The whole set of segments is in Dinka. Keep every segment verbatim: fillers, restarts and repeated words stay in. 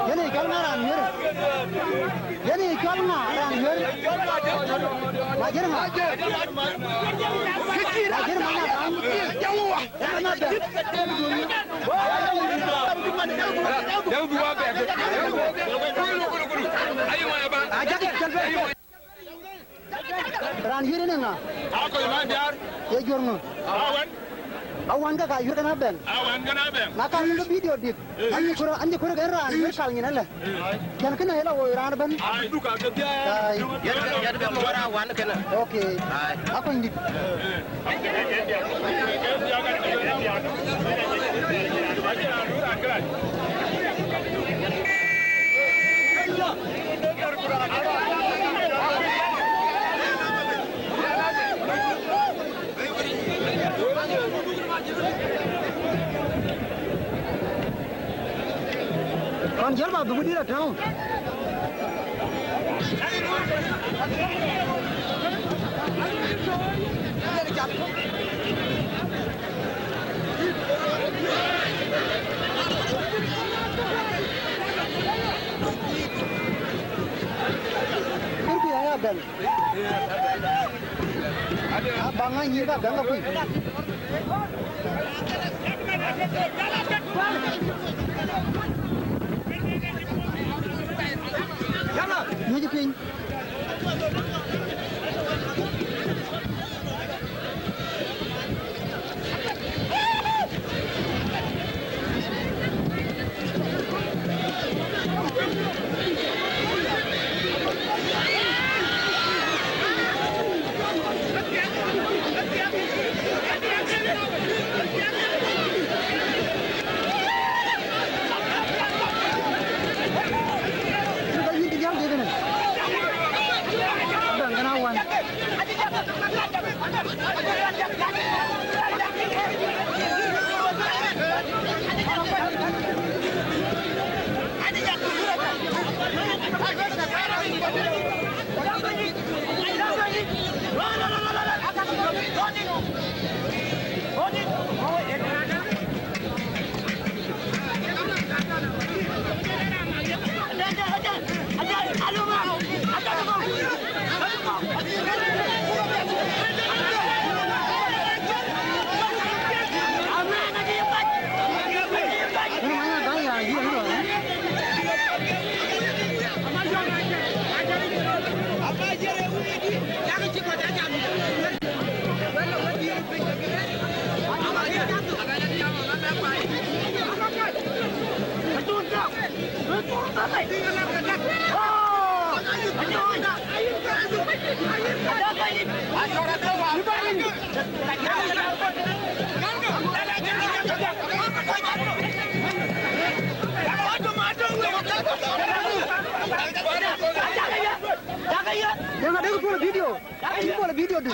Yen ë cɔl ŋa raan wiëër? Yen ë cɔl ŋa raan wiëër? Majër ŋa? Majër mana kan? Mana bɛ. Ajak cɛl bɛ. Raan yïr ënë ŋa? Akɔc man diäär. Ye jur ŋö? Awan. Awan ka ka yïr kena bɛn. Awan kena bɛn. Na ka yïr video dik. Eh. Anyi kuro, anyi kuro ke raan yïr kal nyin ale. Eh. Jan kena hela wo raan bɛn. Ai, du ka ke diäär. Ai. Yɛn ke, yɛn ke mɔra wan kena. Okay. Ai. Akɔc dik. Eh. Kɔn jɔl ba dhuk dït atɔ̈u. Kërku ya ya bɛ̈n. Abaŋ anyïïr ka bɛ̈n ka kuc. Nyuc piny. Yang ada pun video. Ini pun video tu.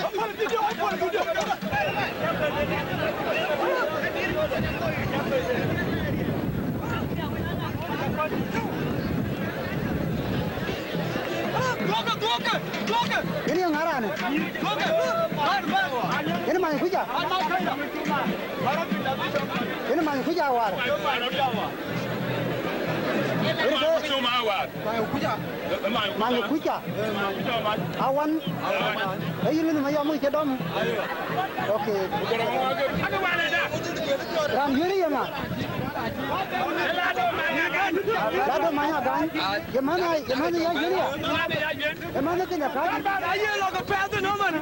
Duɔ̈kkë, duɔ̈kkë, duɔ̈kkë. Yen ye ŋa raan ë? Duɔ̈kkë. Yen many kuc a? Yen many kuc a war. Yen ke many kuc a? Awan. Ee yïn lënë ma yam wïc cï dɔm. Okay. Raan yïr ye ŋa? Lado Manya Gany. Ye man, ye man ya yïr ya. Ye man ke ya ka. Aye lɔ ke pɛth në man.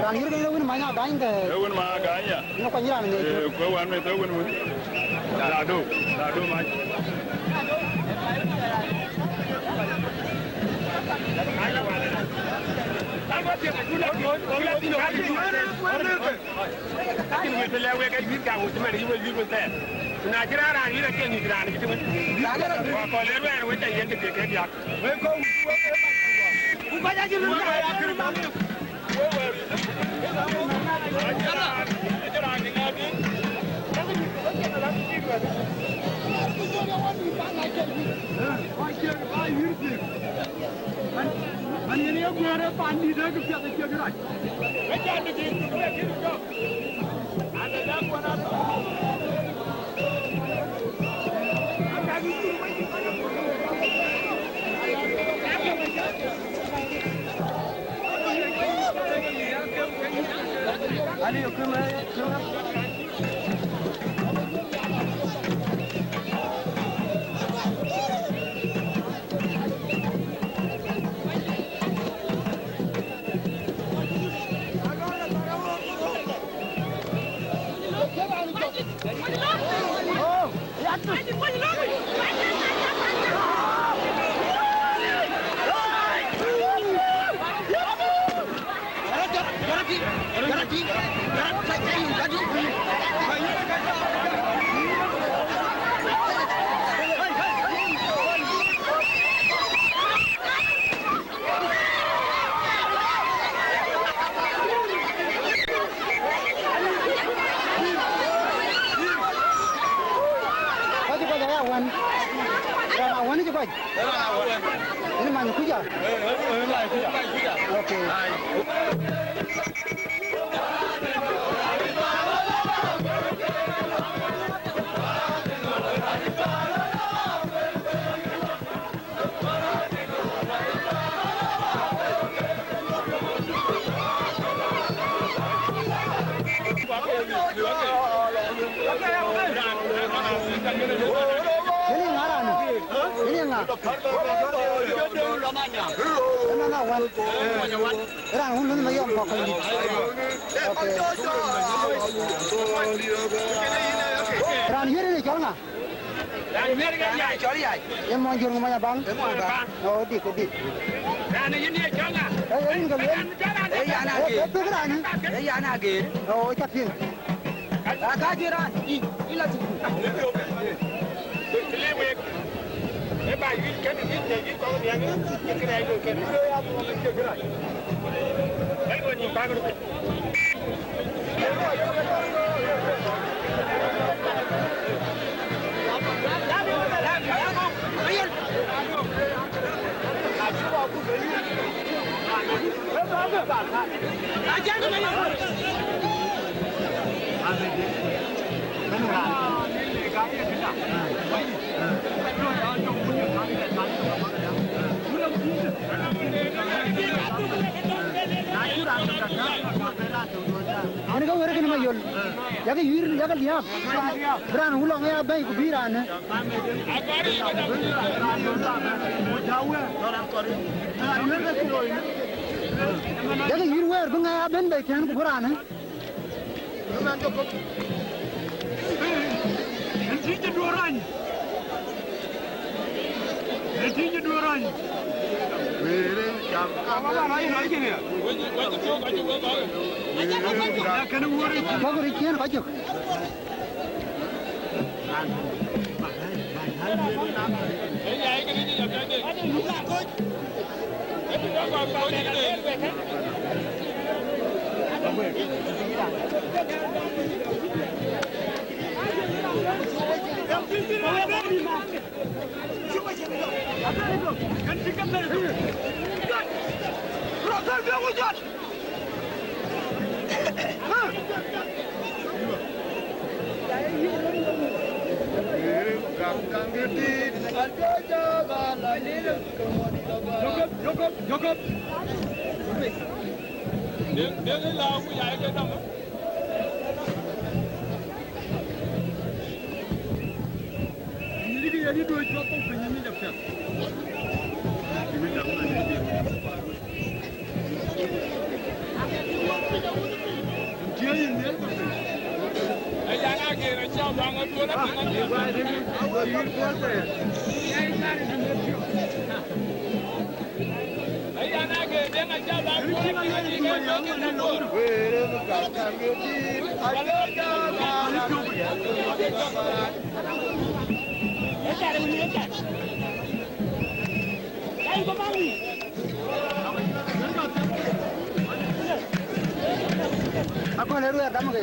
Raan yïr ke ye wën Manya Gany ke. Ye wën Manya Gany ya. Ŋö kuany raan ŋic? Eh, ku wan meth ë wën wën. Lado, lado mac. Lakin wël të lɛ̈k wek ë yïth ka wut cï man yï wël yïth wën thɛɛr. Ku na cï raan raan yïth acie nyuc raan cï tïŋ. Wa kɔn le ruɛɛr wec ca yen të kek ke diäk. Ku kɔc acï run ka. Wek wek. Yala. Ëcï raan cï Kɔc cï kɔc aya wän. Raan awän cï kɔc. Ënë many kuc a? Okay. Kënë ŋa raan? Kënë ŋa? Ëmɛn awän. Raan wun lun mayɔm kɔk kɔc dït. Okay. Raan wiëër ënë cɔl ŋa? Raan wiëër ënë cɔl Yai. Ye mɔny jur ŋu mɔny abaŋ? Ye mɔny abaŋ. Oh, dik, dik. Raan yïn ye cɔl ŋa? Eh, eh, yïn ke lueel. Eh, yan ageer. Eh, eh, pek raan. Eh, yan ageer. Oh, ca piŋ. Aka jï raan, yï, yï la thukul. Kile wek. E ba yïn kën, yïn ye yïn kɔŋ niaŋ, yïn kën ai lo kën. Ai lo ni ba. Yen ke wër kënë Mayol, yakë yïr, yakë liääp. Bï raan wulɔŋ ya bɛ̈i ku bï raan ë. Yakë yïr wëër bï ŋɛk ya bɛ̈n bei tɛ̈n ku bï raan ë. Kɔc röt ciëën kɔc cök. Akɔ̈l ë ruɛɛr dam ke.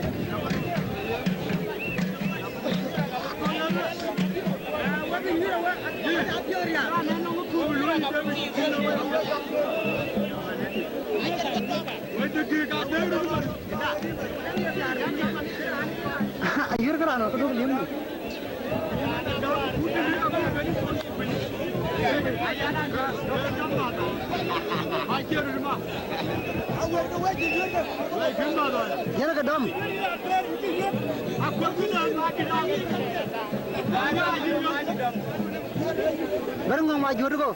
Ayuɛ̈r ke raan ë ke duɔ̈k liëm nɔm. Yen ke dɔm. Bɛ̈n ŋɔ̈ŋ ma juɔ̈t go.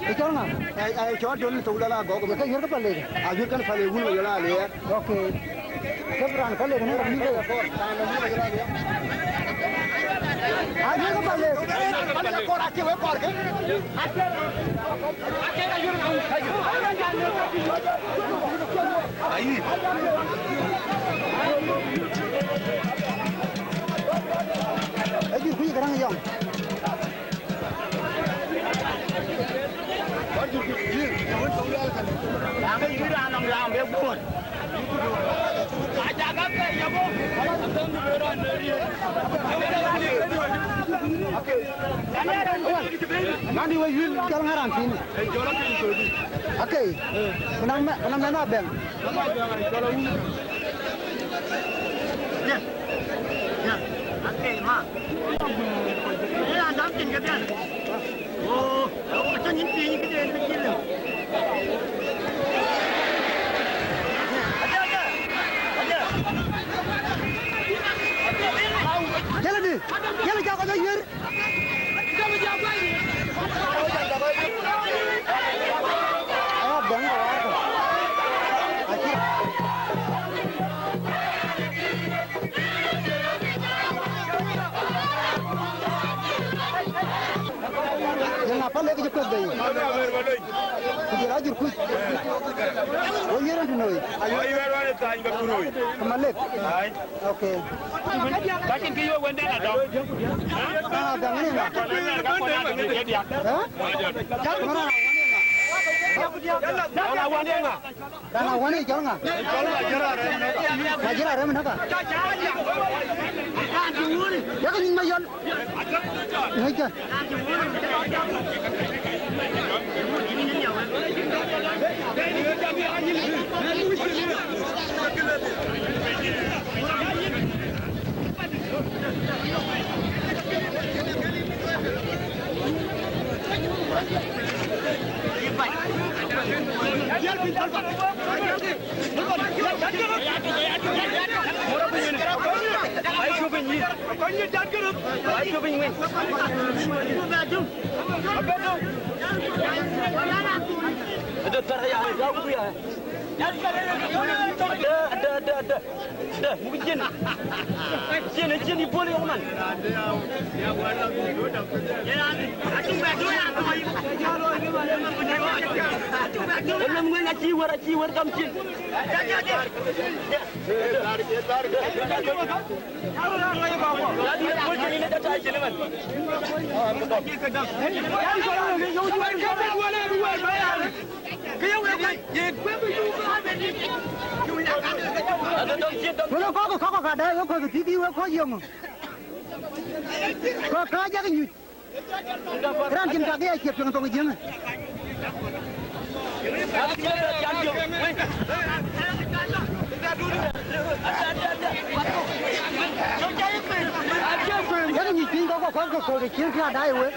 Ë cɔl ŋa? Ai, ai, cɔl John Thou Lala Gɔ̈k. Ye ke yuɛ̈r ke Palek? Ayuɛ̈r ke Palek, wun Mayol Aliɛɛr. Okay. Kek raan ka lek në raan yïk aya kɔɔr. Ayuɛ̈r ke Palek. Ayuɛ̈r ke Palek. Ayuɛ̈r kuc Garaŋ Yɔŋ. Nandi we yïl cɔl ŋa raan thïn? Okay. Ku nɔŋ mɛ-, ku nɔŋ mɛn abɛ̈ŋ. Jëlë dï, jëlë cä kɔc ayuɛ̈r. Aya bɛ̈ŋ ke waar kɔ̈k. Acï Yen apɛl lek cï kueth bei. Ku jël ajur kuc. Wo yiëër en tënoi. Ayo, ayo, ayo, tany ka kunoi. Ke Malek. Ai. Okay. Ka cïn kë yök wënden adɔm. Ah, bɛ̈ŋ ënë ŋa? Ka kɔn adɔm ë jëdiak. Eh? Ka kɔn adɔm ënë ŋa? Raan awän ë cɔl ŋa? Majira rem naka. Yak nyuc Mayol. Ŋickë. Ada, ada, ada, ada. Dë, muk cin. Cin, cin yï puɔl yök man. Ëlë ŋuɛ̈ny acï wër, acï wër gam cin. Wek kɔ̈k, kɔ̈k, kɔ̈k adai, wek kɔ̈k tïtï, wek kɔ̈k yöŋ. Kɔ̈k ka jak nyuc. Raan cïn tak ya ciep piŋ thoŋ jiëŋ. Yak nyuc piny kɔ̈k, kɔ̈k, kɔ̈k, kɔ̈k cïn kë adai wek.